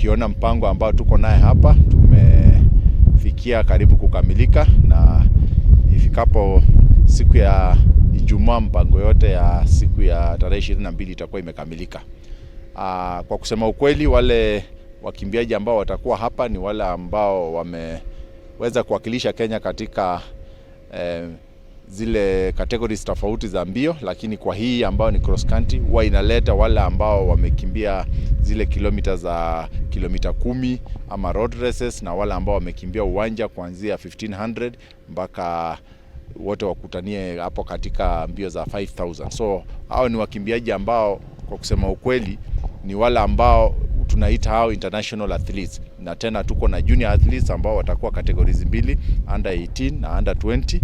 Ukiona mpango ambao tuko naye hapa, tumefikia karibu kukamilika, na ifikapo siku ya Ijumaa mpango yote ya siku ya tarehe 22 itakuwa imekamilika. Kwa kusema ukweli, wale wakimbiaji ambao watakuwa hapa ni wale ambao wameweza kuwakilisha Kenya katika zile categories tofauti za mbio, lakini kwa hii ambayo ni cross country huwa inaleta wale ambao wamekimbia zile kilomita za kilomita 10 ama road races na wale ambao wamekimbia uwanja kuanzia 1500 mpaka wote wakutanie hapo katika mbio za 5000. So hao ni wakimbiaji ambao kwa kusema ukweli ni wale ambao tunaita hao international athletes, na tena tuko na junior athletes ambao watakuwa categories mbili, under 18 na under 20.